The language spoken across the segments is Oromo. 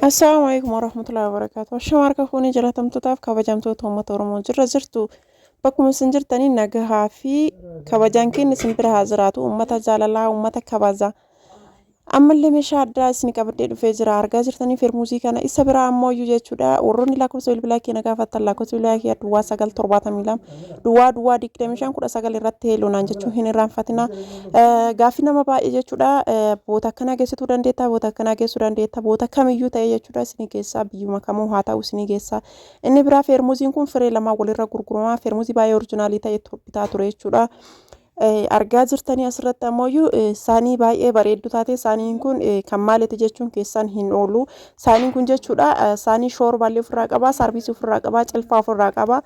Assalaamu alaikum warahmatullahi wabarakatuh. Ashama harka fuunee jalatamtootaaf kabajamtoota uummata Oromoo jirra jirtu. Bakkuma isin jirtanii nagahaa fi kabajaan keenya isin bira haa jiraatu. Uummata jaalalaa, uummata kabajaa. Ammallee meeshaa addaa isin qabadhee dhufee jira. Argaa jirtanii feermuuzii kana isa biraa ammoo iyyuu jechuudha. Warroonni lakkoofsa bilbilaa keenya gaafattan lakkoofsa bilbilaa kiyya duwwaa 9 72 duwwaa duwwaa 25 19 irratti heeloonaan jechuun hin irraanfatina. Gaaffii nama baay'ee jechuudha. Boota akkanaa geessituu dandeetta, boota akkanaa geessuu dandeetta, boota kamiyyuu ta'e jechuudha isinii geessaa biyyuma kamuu haa ta'u isinii geessaa. Inni biraa feermuuziin kun firee lamaa walirra gurgurama. Feermuuzii baay'ee orijinaalii ta'e bitaa ture jechuudha. Argaa jirtanii asirratti ammoo saanii baay'ee bareeddu taate saaniin kun kan maaliti jechuun keessan hin oolu. Saaniin kun jechuudha saanii shoorbaallee ofirraa qaba, saarviisii ofirraa qaba, cilfaa ofirraa qaba.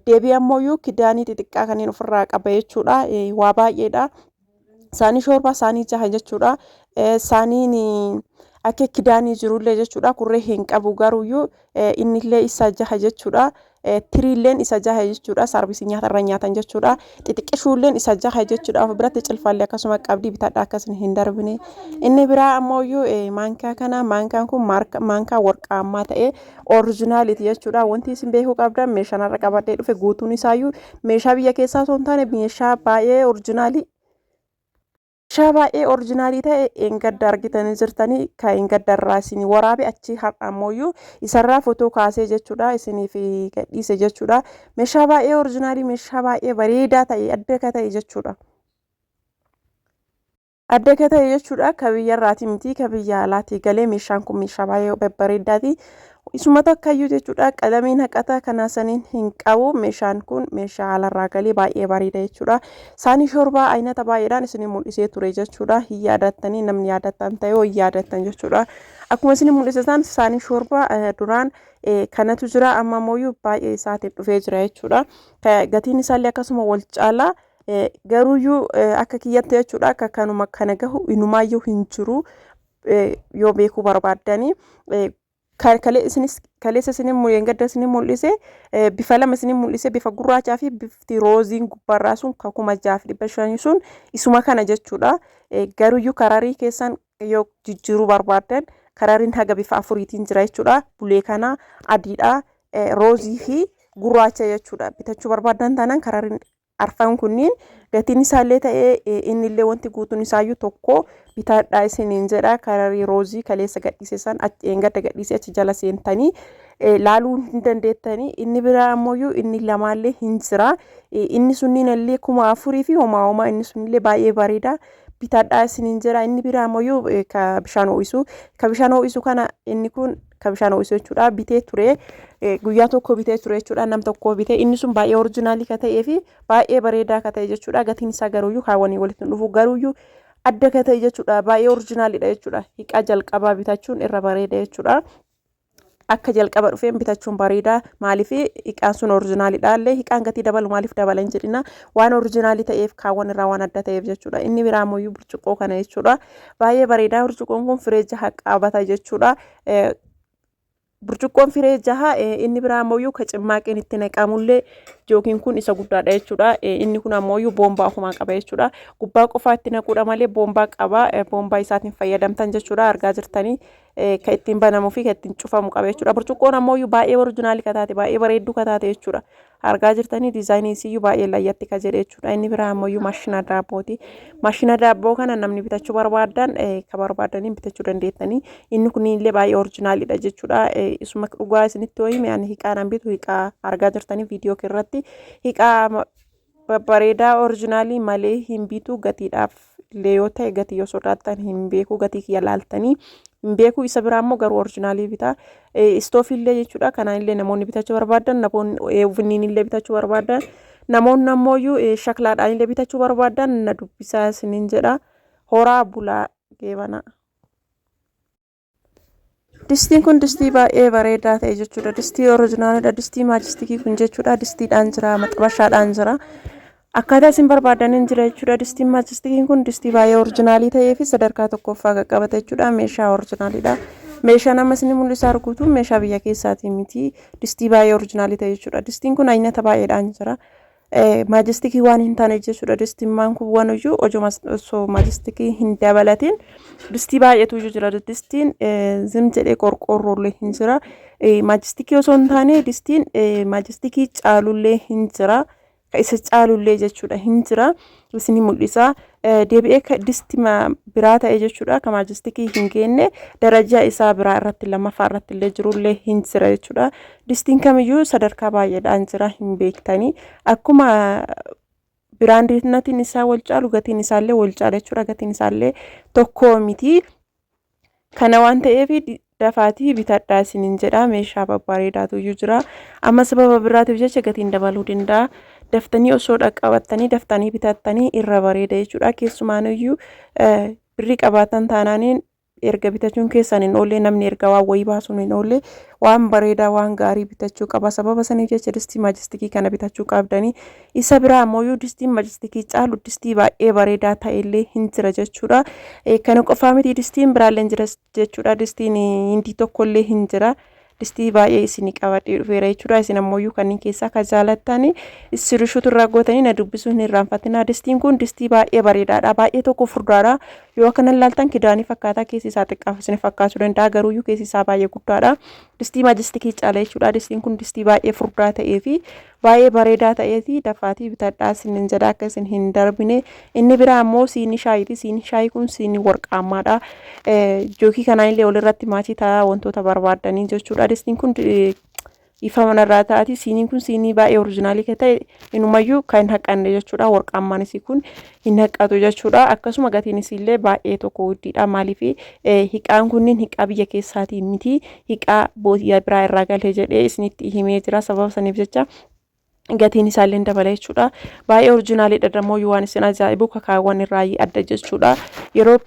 Deebii ammoo kidaanii xixiqqaa kanneen ofirraa qaba jechuudha. Waa baay'eedha. Saanii shoorbaa saanii jaha jechuudha. Saaniin akka kidaanii jirullee jechuudha. Kurree hin qabu garuuyyuu innillee isa jaha jechuudha. Tiriilleen isa jaha jechuudha. Saarvisii nyaata irra nyaatan jechuudha. Xixiqqishuulleen isa jaha jechuudha. Of biratti cilfaallee akkasuma qabdii bitadha akkasuma hin darbine. Inni biraa ammoo maankaa kana maankaan kun maankaa warqaammaa ta'e orijinaaliiti jechuudha. Wanti isin beekuu qabdan meeshaan har'a qabadhee dhufe guutuun isaayyuu meeshaa biyya keessaa osoo hin taane meeshaa baay'ee orijinaalii. Meeshaa baay'ee orijinaalii ta'e eengadda argitanii jirtanii kan eengadda irraa isin waraabe achii har'a ammoo isarraa fotoo kaasee jechuudha isiniif gadhiise jechuudha. Meeshaa baay'ee orijinaalii meeshaa baay'ee bareedaa ta'e adda ka ta'e jechuudha. Adda ka ta'e jechuudha ka biyya irraati miti ka biyya alaatii galee meeshaan kun meeshaa baay'ee babbareedaati. Isuma takkayyuu jechuudha qalamiin haqata kanaa saniin hin qabu meeshaan kun meeshaa alarraa galee baay'ee bareeda jechuudha. Saanii shorbaa aynata baay'eedhaan isinii mul'isee ture jechuudha. Hin yaadattanii namni yaadattan ta'e hin yaadattan jechuudha. Akkuma isinii mul'ise san saanii shorbaa duraan kanatu jira amma ammoo baay'ee isaatiin dhufee jira jechuudha. Gatiin isaallee akkasuma wal caala. Garuuyyuu akka kiyyatti jechuudha akka kanuma kana gahu inumaayyuu hin jiru yoo beekuu barbaaddanii. Kaleessa isinin gadda isinin mul'ise bifa lama isinin mul'ise bifa gurraachaa fi bifti rooziin gubbaarraa sun ka 6500 sun isuma kana jechuudha. Garuuyyuu kararii keessan yoo jijjiiruu barbaaddan karariin haga bifa afuriitiin jira jechuudha. Bulee kana adiidha, roozii fi gurraacha jechuudha. Bitachuu barbaaddan taanaan karariin arfan kunniin gatiin isaallee ta'ee innillee wanti guutuun isaayyuu tokko bitaadhaa isiniin jedha. Kararii roozii kaleessa gadhiise san eengadda gadhiise achi jala seentanii laaluu hin dandeettanii. Inni biraa ammoo inni lamaallee hin jira. Inni sunniin illee 4000 fi homaa homaa inni sunillee baay'ee bareeda. Bitadhaa isiniin jedha. Inni biraa ammoo ka bishaan ho'isu. Ka bishaan ho'isu kana inni kun ka bishaan ho'isu jechuudha. Bitee ture. Guyyaa tokko bitee ture jechuudha. Nam tokko bitee inni sun baay'ee orijinaalii ka ta'ee fi baay'ee bareedaa ka ta'e jechuudha. Gatiin isaa garuuyyuu kaawwanii walitti hin dhufu. Garuuyyuu adda ka ta'e jechuudha. Baay'ee orijinaaliidha jechuudha. Hiqaa jalqabaa bitachuun irra bareeda jechuudha. Akka jalqaba dhufeen bitachuun bareeda. Maaliif hiqaan sun orijinaaliidha illee hiqaan gatii dabalu maaliif dabala hin jedhina waan orijinaalii ta'eef kaawwan irraa waan adda ta'eef jechuudha. Inni biraa ammoo burcuqqoo kana jechuudha. Baay'ee bareedaa burcuqqoon kun firee jaha qabata jechuudha. Burcuqqoon firee jaha inni biraa ammoo ka cimmaaqeen itti naqamullee yookiin kun isa guddaadha jechuudha. Inni kun ammoo boombaa ofumaa qaba jechuudha. Gubbaa qofaa itti naquudha malee boombaa qaba. Boombaa isaatiin fayyadamtan jechuudha. Argaa jirtanii. Kan ittiin banamuu fi kan ittiin cufamu qaba jechuudha. Burcuqqoon ammoo baay'ee orijinaalii ka taate baay'ee bareedduu ka taate jechuudha. Argaa jirtanii diizaayinii isiyyuu baay'ee layyatti ka jedhe jechuudha. Inni biraa ammoo maashina daabbooti. Maashina daabboo kana namni bitachuu barbaadan ka barbaadaniin bitachuu dandeettanii. Inni kun illee baay'ee orijinaaliidha jechuudha. Isuma dhugaa isinitti yoo hime ani hiqaan bitu hiqaa argaa jirtanii viidiyoo irratti hiqaa babbareedaa orijinaalii malee hin bitu gatiidhaaf illee yoo ta'e gatii yoo sodaattan hin beeku gatii kiyya laaltanii hin beeku isa biraa immoo garuu orijinaalii bitaa. Istoofii illee jechuudha kanaan illee namoonni bitachuu barbaadan namoonni oovniin illee bitachuu barbaadan namoonni ammoo shaklaadhaan illee bitachuu barbaadan na dubbisaa isiniin jedha. Horaa bulaa geebanaa. Distiin kun distii baay'ee bareedaa ta'e jechuudha. Distii orijinaalidha. Distii maajistikii kun jechuudha. Distiidhaan jira, maxabashaadhaan jira. Akkaataa isin barbaadaniin jira jechuudha. Distiin maajistikiin kun distii baay'ee orijinaalii ta'ee fi sadarkaa tokkoffaa qaqqabate jechuudha. Meeshaa orijinaalidha. Meeshaan amma isin mul'isaa arguutu meeshaa biyya keessaatii miti. Distii baay'ee orijinaalii ta'e jechuudha. Distiin kun aynata baay'eedhaan jira. Maajistikii waan hin taane jechuudha. Distimmaan kun wanuyyuu ojuma osoo maajistikii hin dabalatin distii baay'eetu iyyuu jira. Distiin zim jedhee qorqoorroollee hin jira. Maajistikii osoo hin taane distiin maajistikii caalullee hin jira. Ka isa caalullee jechuudha hin jira. Isin mul'isa. Deebi'ee ka distima biraa ta'e jechuudha. Ka maajistikii hin geenne darajaa isaa biraa irratti lammaffaa irratti illee jirullee hin jira jechuudha. Distiin kamiyyuu sadarkaa baay'eedhaan jira hin beektanii. Akkuma biraandinatiin isaa wal caalu gatiin isaallee wal caala jechuudha. Gatiin isaallee tokkoo miti. Kana waan ta'eef dafaatii bitadhaa isiniin jedha. Meeshaa babbareedaatu iyyuu jira. Amma sababa biraatiif jecha gatiin dabaluu danda'a. Daftanii osoo dhaqqabattanii daftanii bitattanii irra bareeda jechuudha. Keessumaanuyyuu birrii qabaatan taanaaniin erga bitachuun keessan hin oolle namni erga waan wayii baasuun hin oolle waan bareedaa waan gaarii bitachuu qaba. Sababa saniif jecha distii maajistikii kana bitachuu qabdanii. Isa biraa ammoo distiin maajistikii caalu distii baay'ee bareedaa ta'ellee hin jira jechuudha. Kana qofaa miti distiin biraallee hin jira jechuudha. Distiin hindii tokkollee hin jira. Distii baay'ee isinii qabadhee dhufeera jechuudha. Isin ammoo kanneen keessaa kan jaalattan issirishuutu irraa gootanii na dubbisuu hin irraanfatinaa. Distiin kun distii baay'ee bareedaadha. Baay'ee tokko furdaadha. Yoo akkana ilaaltan kidaanii fakkaataa keessi isaa xiqqaaf isin fakkaachuu danda'a. Garuuyyuu keessi isaa baay'ee guddaadha. Distii maajistikii caala jechuudha. Distiin kun distii baay'ee furdaa ta'ee fi baay'ee bareedaa ta'eeti dafaatii bitadhaa isinin jedha akka isin hin darbine. Inni biraa ammoo siinii shaayiiti. Siinii shaayii kun siinii warqaammaadha. Jookii kanaan illee walirratti maachii ta'a wantoota barbaaddanii jechuudha. Distiin kun ifa manarraa taati. Siiniin kun siinii baay'ee orijinaalii kan ta'e inumayyuu kan hin haqanne jechuudha. Warqaammaan isii kun hin haqatu jechuudha. Akkasuma gatiin isiillee baay'ee tokko guddiidha. Maaliif hiqaan kunniin hiqaa biyya keessaatii miti. Hiqaa biyya biraa irraa galee jedhee isinitti himee jira. Sababa saniif jecha gatiin isaallee dabala jechuudha. Baay'ee orijinaaliidha dammoo waan isin ajaa'ibu kakaawwan irraa adda jechuudha. Yeroo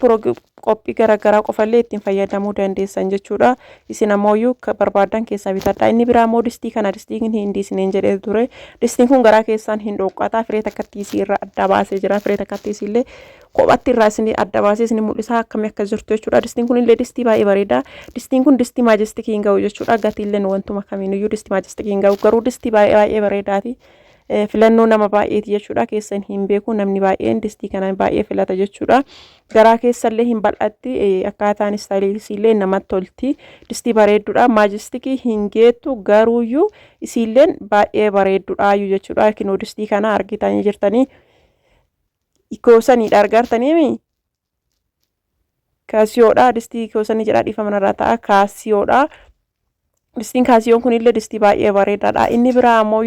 qophii garaagaraa qofallee ittiin fayyadamuu dandeessan jechuudha. Isin ammoo barbaadan keessaa bitadha. Inni biraa immoo distii kana distiin hin dhiisneen jedhee ture. Distiin kun garaa keessaan hin dhoqqata. Firee takkatti isii irraa adda baasee jira. Firee takkatti isiillee kophatti irraa isin adda baasee isin mul'isa akkamii akka jirtu jechuudha. Distiin kun illee distii baay'ee bareeda. Distiin kun distii maajistikii hin ga'u jechuudha. Gatiilleen wantuma kamiiniyyuu distii maajistikii hin ga'u. Garuu distii baay'ee baay'ee bareedaati. Filannoo nama baay'eeti jechuudha. Keessan hin beeku namni baay'een distii kana baay'ee filata jechuudha. Garaa keessallee hin bal'atti akkaataan istaayilii namatti tolti. Distii bareedduudha. Maajistikii hin geettu garuuyyuu isiilleen baay'ee bareedduudha jechuudha. Kinoo distii kana argitanii jirtanii. Koosaniidha argartaniimi. Kaasiyoodha. Distii koosanii jedha dhiifama narraa ta'a. Kaasiyoodha. Distiin kaasiyoon kunillee distii baay'ee bareedaadha. Inni biraa ammoo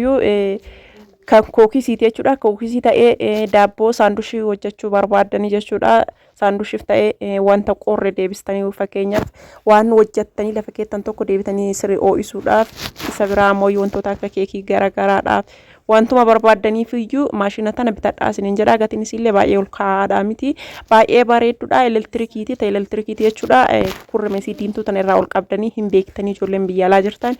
kan kookisiiti jechuudha. Kookisii ta'ee daabboo saandushii hojjechuu barbaaddanii jechuudha. Saandushiif ta'ee wanta qorre deebistanii fakkeenyaaf waan hojjettanii lafa keettan tokko deebitanii sirrii ho'isuudhaaf isa biraa ammoo wantoota akka keekii garaagaraadhaaf wantuma barbaaddaniif iyyuu maashina tana bitadhaa isiniin jedha. Gatiin isiillee baay'ee ol ka'aadha miti. Baay'ee bareedduudha. Elektirikiiti ta'e elektirikiiti jechuudha. Kurrimesii diimtuu tana irraa ol qabdanii hin beektanii ijoolleen biyya alaa jirtan.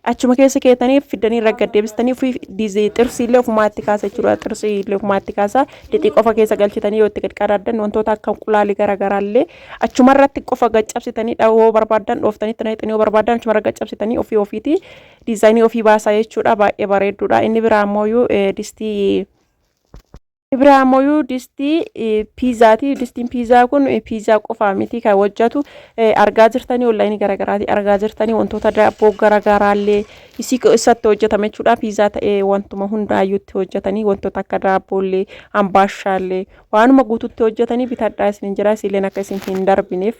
Achuma keessa keetanii fiddanii irra gad deebistanii ofii dizee xirsiillee ofumaatti kaasa jechuudha. Xirsiillee ofumaatti kaasa. Lixii qofa keessa galchitanii yoo itti gad qadaaddan wantoota akka unqulaalii garaagaraallee achuma irratti qofa gad cabsitanii dhahoo barbaaddan dhooftanii itti naqxanii yoo barbaaddan achuma irra gad cabsitanii ofii ofiitii diizaayinii ofii baasaa jechuudha. Baay'ee bareedduudha. Inni biraa ammoo distii biraa ammoo distii piizaati. Distiin piizaa kun piizaa qofaa miti kan hojjetu argaa jirtanii onlaayinii garaagaraatii argaa jirtanii wantoota daabboo garaagaraallee isii isatti hojjetame jechuudha. Piizaa ta'ee wantuma hundaayyuu itti hojjetanii wantoota akka daabboollee ambaashaallee waanuma guututti hojjetanii bitadhaa isin jira isiilleen akka isin hin darbineef.